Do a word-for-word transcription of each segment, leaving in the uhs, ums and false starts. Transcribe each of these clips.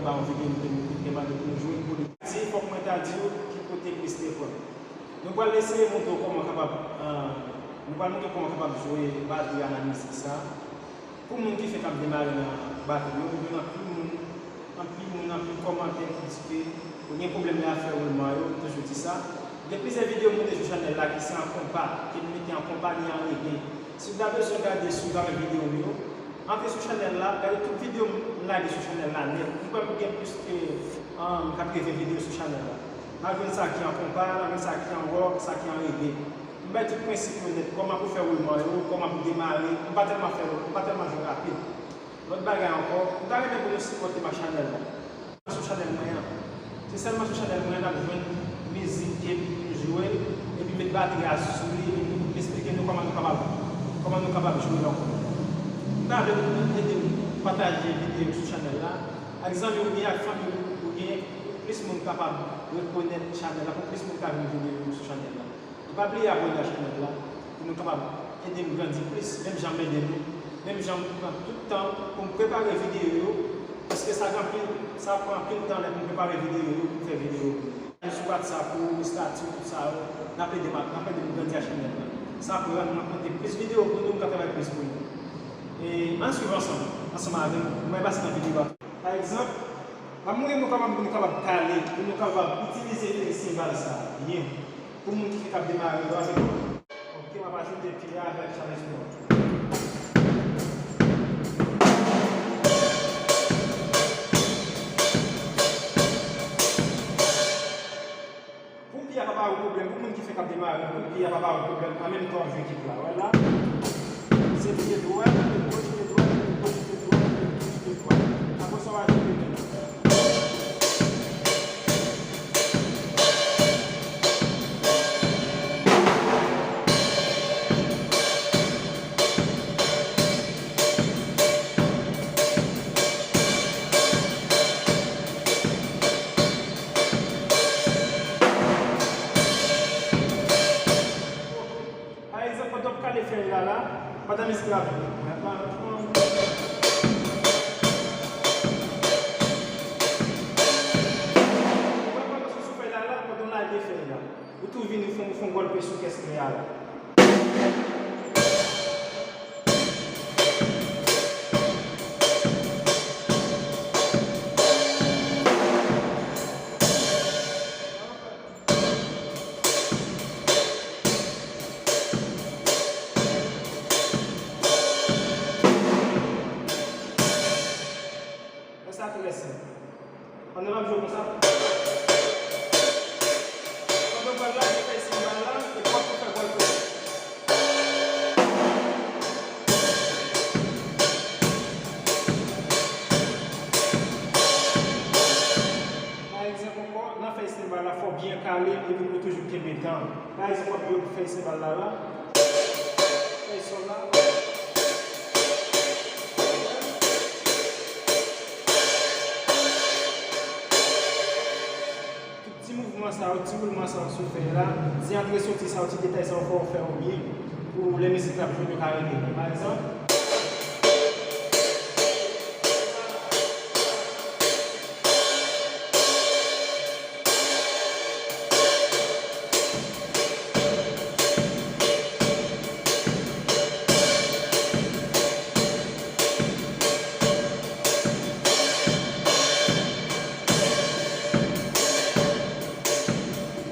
Pa yon videyo m te, m te mande pou nou jwe pou li. Di, fòk mwen ta di w ki kote Chris te pran. Nou pral eseye montre w kòman w kapab, ah, nou pral montre w kòman w kapab jwe batri a nan mizik sa. Pou moun ki fenk ap demare nan batri yo, ou jwenn anpil moun, anpil moun, anpil kòmantè ki di ke yo gen pwoblèm lè y ap fè woulman yo, m toujou di sa. Gen plizyè videyo m monte sou chanèl la ki se an konpa, ke m mete an konpa ni an rege. Si w ta bezwen gade si w ta wè videyo m yo, antre sou chanèl la, gade tout videyo m lage sou chanèl la nèt. M kwè m gen plis ke, um, katrevyen videyo sou chanèl la. N a jwenn sa ki an konpa, n a jwenn sa ki an wòk, sa ki an rege. M bay tout prensip yo nèt, kòman pou fè woulman yo, kòman pou demare. M pa tèlman fè, m pa tèlman jwe rapid. Lòt bagay ankò, m ta renmen pou nou sipòte m ak chanèl la. Sou chanèl mwen an. Se sèlman sou chanèl mwen an n ap jwenn mizik ke m jwe, epi met batri a sou li, epi m esplike nou kòman nou kapab, kòman nou kapab jwe l ankò. M ta vle nou ede m pataje videyo sou chanèl la ak zanmi w gen, ak fanmi w gen, pou plis moun kapab rekonèt chanèl la, pou plis moun ka jwenn videyo sou chanèl la. E pa bliye abòne ak chanèl la pou nou kapab ede m grandi plis, menm jan m ede nou, menm jan m pran tout tan pou m prepare videyo yo, paske sa gen anpil, sa pran anpil tan lè pou m prepare videyo yo, pou m fè videyo pou nou. Sou WhatsApp ou, estati, tout sa yo, n ap ede m, n ap ede m grandi ak chanèl la. Sa pral rann mwen pote plis videyo pou nou, m ka travay plis pou nou. E ann swiv ansanm, ansanm avè m, mwen pase nan videyo a. Pa egzanp, m ap montre nou kòman pou nou kapab kale, pou nou kapab itilize efè senbal sa a byen. Pou moun ki fenk ap demare yo avèk mwen. Ok, m ap ajoute pye a avèk chalè sonò. Pou pye a pa ba ou pwoblèm, pou moun ki fenk ap demare, pou pye a pa ba ou pwoblèm, an menm tan w ap jwe kit la. Wè la, se pye dwat, goch, pye dwat, goch, pye dwat, goch, pye dwat. Apre sa, w ajoute men. Pa egzanp, pandan w ap kale fèy la la, pandan mizik la ap jwe. Ou wè pandan sou fèy la la, pandan w lage fèy la, ou tou vini fè, fè yon gòlpe sou kè snare la. Sa trè senp. Pandan w ap jwe konsa, pandan w pral lage fèy senbal la, epi w ap tou fè gòlpe. Pa egzanp ankò, nan fèy senbal la, fò w byen kale l, epi pou w toujou kenbe tan. Pa egzanp, w ap jwe pou fèy senbal la la, fèy sòl la. Tout ti mouvman sa yo, ti woulman sa yo sou fèy la, ti antre soti sa yo, ti detay sa yo, fò w fè yo byen pou lè mizik la ap jwe, yo ka rele. Pa egzanp,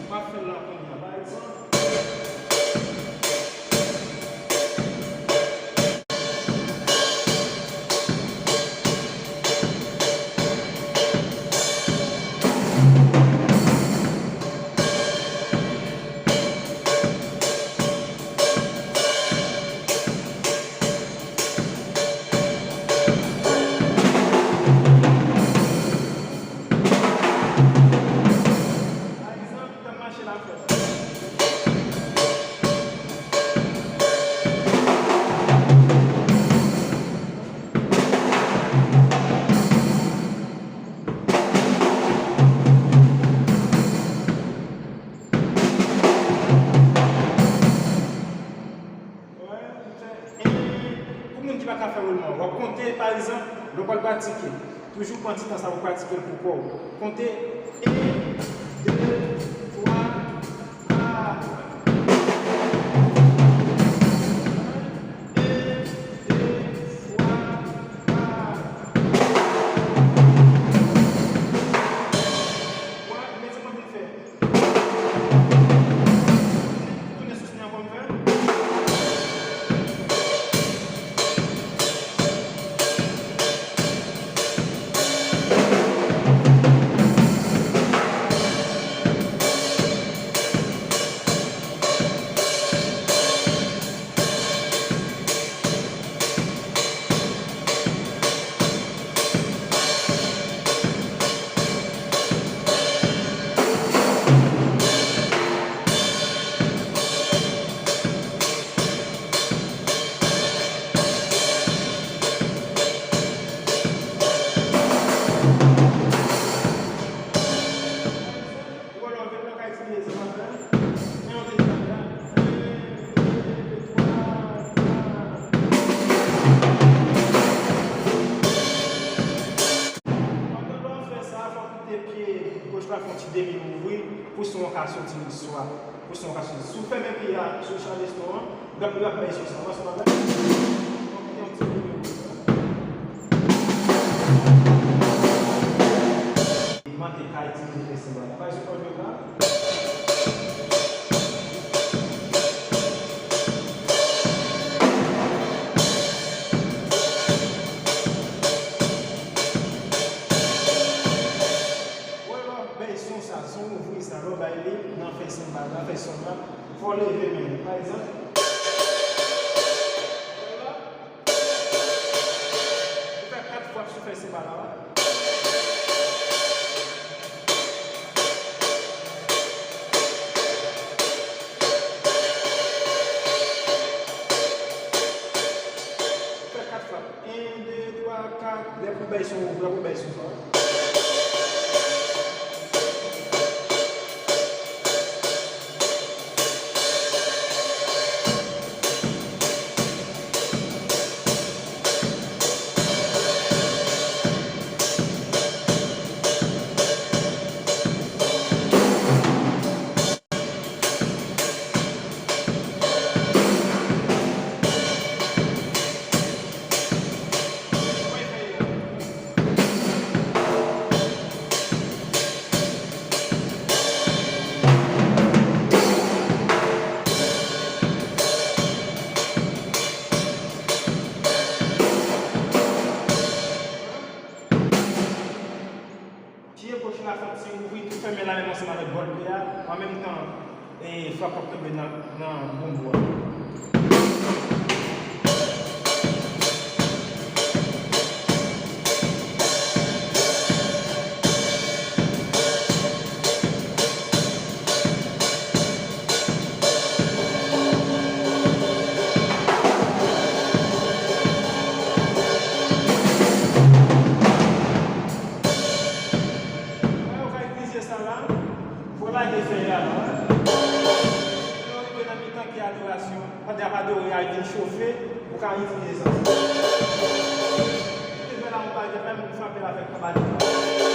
m ap fè l la kounye a, pa egzanp. Pou moun ki pa ka fè woulman, w ap konte, pa egzanp, lè w pral pratike. Toujou pran ti tan sa pou pratike l pou kò w. Konte en, de, twa, kat. En, de, twa, kat. Twa, men sa m ap vin fè. Tounen sou snen an pou m fè. Ou wè lè w vin la, w ka itilize sa w ap fè. Men yon dezyèm la. En, de, twa, kat. Pandan lè w ap fè sa, fòk ou kite pye goch la fè yon ti demi ouvri pou son an ka soti swa. Pou son an ka soti. Si w fèmen pye a sou chaleston an, l ap, l ap bay son sa. Wè sa w ap fè? Fòk ou kite yon ti demi ouvri. Manke ka itilize fè senbal la. Pa egzanp, ann yo la. Wè lè w ap bay son sa, son ouvri sa, lè w bay li nan fè senbal la, fè son la, fò w leve men w. Pa egzanp, wè la. Ou fè kat fwa sou fè senbal la. Ou fè kat fwa. En, de, twa, kat. Lè pou bay son, lè pou bay son sa. Pye goch la fè yon ti ouvri, tou fèmen la menm ansanm avèk gòl pye a. An menm tan, e, frap w ap tonbe nan, nan bonbo a. Wè, ou ka itilize sa la pou lage fèy a la. Lè w rive nan mitan ki adorasyon, pandan y ap adore a, li vin chofe, ou ka itilize sa. Li vin la, yon bagay, menm ou frape l avèk yon bagay.